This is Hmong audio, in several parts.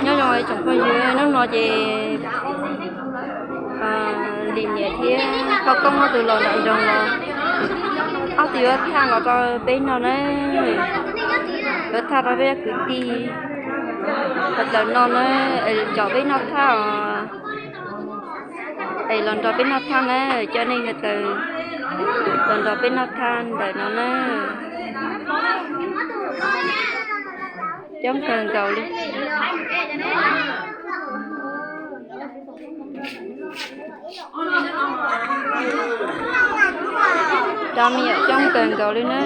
Nyob zoo tsoom phooj ywg, hnub no ces Lis niam thiab Paj Koob ob tug los nram nroog los, ob tug yuav thaj los rau peb noj na. Yuav thaj rau peb cov kwv tij, los tawm no na, es coj peb noj thaj os. Es los nrog peb noj thaj na, coj nej tawm los nrog peb noj thaj ntawm no na. Coob kawg nkaus li. Cov me nyuam coob kawg nkaus li na.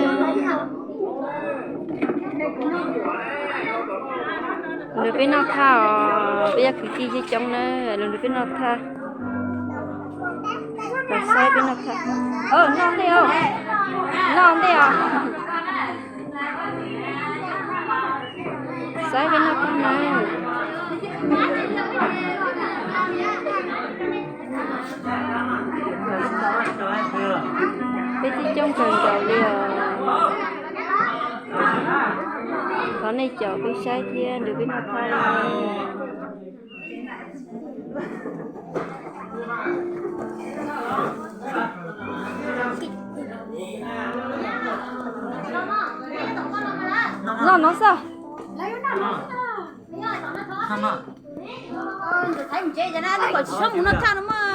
Los nrog peb noj thaj os, peb cov kwv tij coob coob na, los nrog peb noj thaj. Los saib peb noj thaj. Noj ntej os, noj ntej os. Saib peb noj thaj na. Peb twb coob kawg nkaus li os. Thov nej caum peb saib thiab nrog peb noj thaj. Noj no xwb. Tsis txhob mus noj thaj no mas.